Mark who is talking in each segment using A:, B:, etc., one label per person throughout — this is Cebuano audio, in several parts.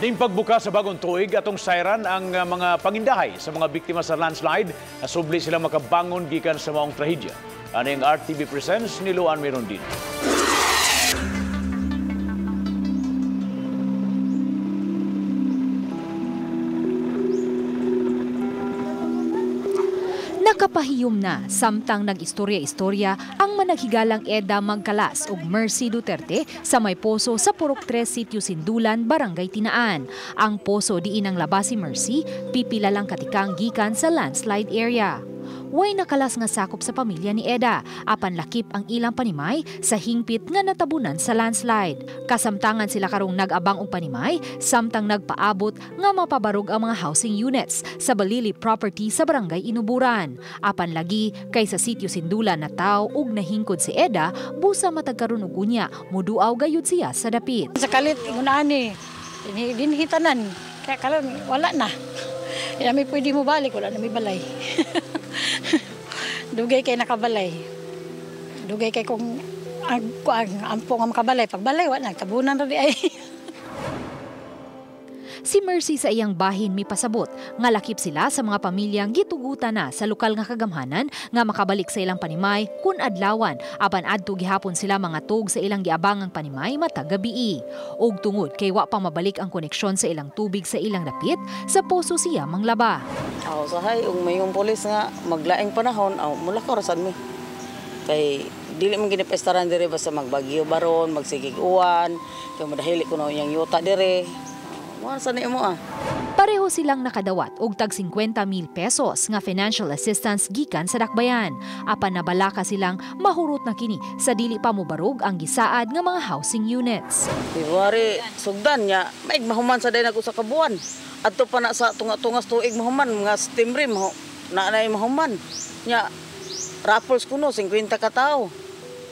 A: Ning pagbuka sa bagong tuig, atong sayran ang mga pangindahay sa mga biktima sa landslide na subli sila makabangon gikan sa maong trahedya. Ani ang RTV Presents ni Luan Mirondino.
B: Nakapahiyom na samtang nag-istorya-istorya ang managhigalang Eda Magkalas ug Mercy Duterte sa may poso sa Purok 3 Sitio Sindulan, Barangay Tinaan. Ang poso diin ang laba si Mercy, pipila lang katikang gikan sa landslide area. Way nakalas nga sakop sa pamilya ni Eda, apan lakip ang ilang panimay sa hingpit nga natabunan sa landslide. Kasamtangan sila karong nag-abang og panimay, samtang nagpaabot nga mapabarog ang mga housing units sa Balili property sa Barangay Inuburan. Apan lagi kay sa Sitio Sindulan na tao ug nahingkod si Eda, busa matag karon og unya, muduaw gayud siya sa dapit.
C: Sa kalit ingon ani, dinhitanan, kaya karon wala na. Hindi na pwede mo balik, wala na may balay. Dugay kay nakabalay. Dugay kay kung ang ampo nga makabalay, pagbalay wala na, tabunan ra di ay.
B: Si Mercy sa iyang bahin mipasabot nga lakip sila sa mga pamilyang gitugutan na sa lokal nga kagamhanan nga makabalik sa ilang panimay kun adlawan, apan adto gihapon sila mga tug sa ilang giabangang panimay matag gabii. Og tungod kay wa pa mabalik ang koneksyon sa ilang tubig sa ilang dapit, sa poso siya manglaba.
D: Aw sahay ug mayong pulis nga maglaing panahon, aw mulakaw ra sad mi. Kay dili man gini pestaran dire basta magbagyo baron, magsigig uwan, kay madahili kuno iyang yuta dire. Sa mo, ah.
B: Pareho silang nakadawat og tag 50,000 pesos nga financial assistance gikan sa dakbayan. Apan nabalaka silang mahurot na kini sa dili pa mobarog ang gisaad nga mga housing units.
D: February sugdan niya, maig mahuman sa day nag usa ka buwan. Adto pa na sa tunga-tungas tuig mahuman, mga September na nay mahuman. Nya raffles kuno 50 ka tawo.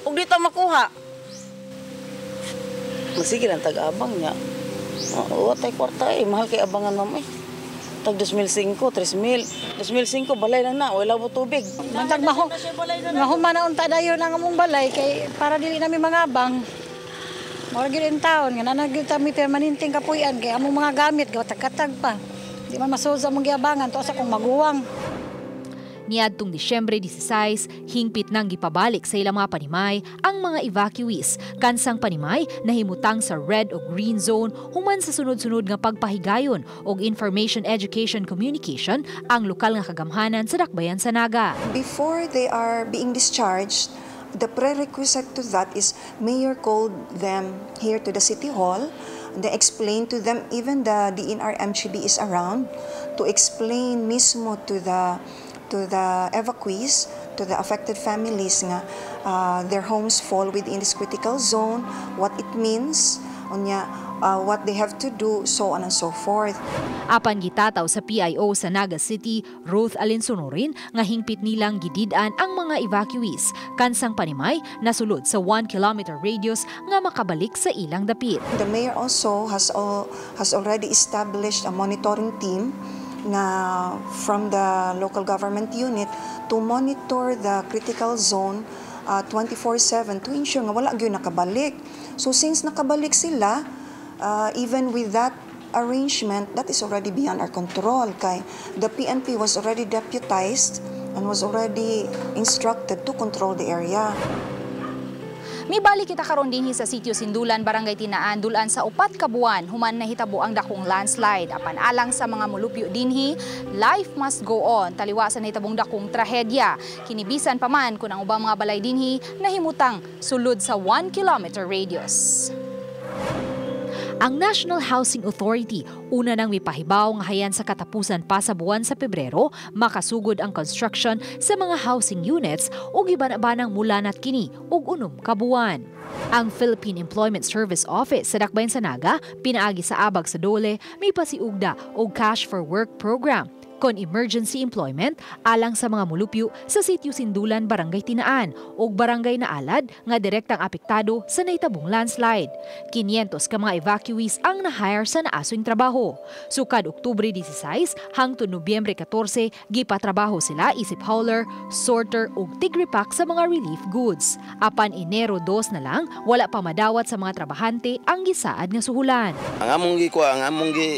D: Ug di ta makuha. Magsige lang tag-abang niya. Oo, tay kwarta eh. Mahal kay abangan ma'am eh. Tag 2005, 3000. 2005, balay lang na. Wala mo tubig.
C: Mantag mahuman na unta dayon ang among balay kay para dili nami mangabang. Mura gyud in taon nga naa gyud ta mi permanenteng kapuy-an kay among mga gamit gatag-katag pa. Di man masuod sa among giabangan to sa kong maguwang.
B: Niadtong Disyembre 16, hingpit nang gipabalik sa ilang mga panimay ang mga evacuees. Kansang panimay nahimutang sa red o green zone human sa sunod-sunod nga pagpahigayon og information education communication ang lokal nga kagamhanan sa dakbayan sa Naga.
E: Before they are being discharged, the prerequisite to that is mayor called them here to the city hall. They explained to them, even the DNR MGB is around to explain mismo to the evacuees, to the affected families nga their homes fall within this critical zone, what it means, unya, what they have to do, so on and so forth.
B: Apan gitataw sa PIO sa Naga City, Ruth Alinsunurin, nga hingpit nilang gidid-an ang mga evacuees. Kansang panimay nasulod sa 1 kilometer radius nga makabalik sa ilang dapit.
E: The mayor also has already established a monitoring team na from the local government unit to monitor the critical zone 24/7 to ensure nga wala gyud nakabalik. So since nakabalik sila, even with that arrangement, that is already beyond our control. Kay the PNP was already deputized and was already instructed to control the area.
B: Mibalik kita karon dinhi sa Sitio Sindulan, Barangay Tinaan, dulan sa 4 ka buwan human nahitabo ang dakong landslide. Apan alang sa mga molupyo dinhi, life must go on. Taliwa sa nahitabong dakong trahedya. Kinibisan pa man kun ang ubang mga balay dinhi nahimutang sulod sa 1 kilometer radius. Ang National Housing Authority una nang mipahibaw nga hayan sa katapusan pa sa buwan sa Pebrero makasugod ang construction sa mga housing units ug iban-abanang mulanat kini og 6 ka buwan. Ang Philippine Employment Service Office sa Dakbayan sa Naga pinaagi sa abag sa dole mipasiugda og Cash for Work program. kon emergency employment alang sa mga mulupyo sa Sitio Sindulan, Barangay Tinaan ug Barangay Naalad nga direktang apektado sa nahitabong landslide. 500 ka mga evacuees ang na-hire sa naasoing trabaho. Sukad Oktubre 16 hangtod Nobyembre 14, gipatrabaho sila isip hauler, sorter ug tigrepack sa mga relief goods. Apan Enero 2 na lang, wala pa madawat sa mga trabahante ang gisaad nga suhulan.
F: Ang among gi kuha, ang among gi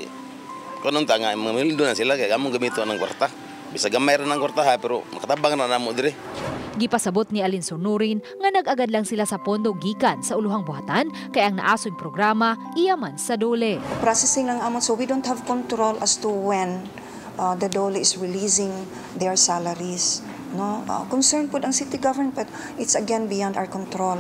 F: kunon ta nga mga mildo na sila kay among gamito ng kwarta. Bisag gamay ra ng kwarta ha, pero makatabang na namo diri.
B: Gipasabot ni Alinsunurin nga nag-agad lang sila sa pondo gikan sa uluhang buhatan kay ang naasoy programa iya man sa DOLE.
E: Processing lang amon, so we don't have control as to when the DOLE is releasing their salaries. No, concerned pud ang city government, but it's again beyond our control.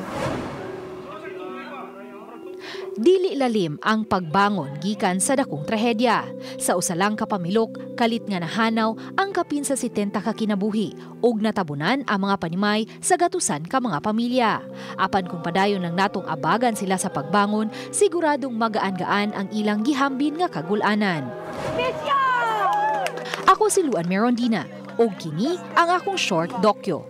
B: Dili lalim ang pagbangon gikan sa dakong trahedya. Sa usa lang ka pamilok, kalit nga nahanaw ang kapin sa 70 ka kinabuhi ug natabunan ang mga panimay sa gatusan ka mga pamilya. Apan kung padayon lang natong abagan sila sa pagbangon, siguradong magaan-gaan ang ilang gihambin nga kagulanan. Ako si Luan Merondina ug kini ang akong short dokyo.